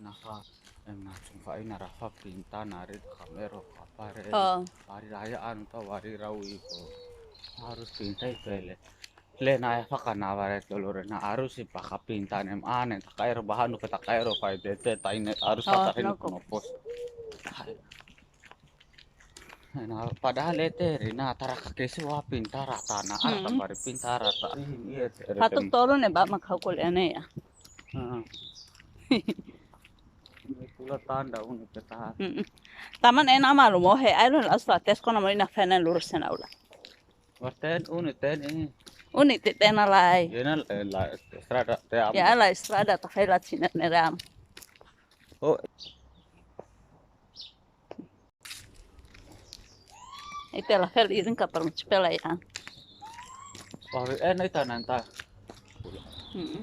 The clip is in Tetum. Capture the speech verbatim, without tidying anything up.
Naha, em, na cuma ini rafa pinta narit kamero kapare. Oh. Hari raya anu ta hari rau iko. Harus pinta ipele. Le na ya faka na bare tolore na harus si paka pinta nem ane takairo bahan ke takairo fai tete taine harus Oh, faka no ko. Nopos. Na padahal ete rina tara ka kesu wa pinta rata na Hmm. Arta bari pinta rata. Iya, tere Fatuk tem- tolu ne ba mak hakul ene ya. Ah. Ini pula tanda unu peta. Mm-mm. Taman ena malu mohe ai lo la sua tes kona mo ina fenen lurus na ula. Wa ten unu ten ini. Uni te tena lai. Ena la estrada te am. Ya la estrada ta fela china neram. Oh. Ite la fel irin ka para muchipela ya. Wa eh na ita nanta. Mm-mm.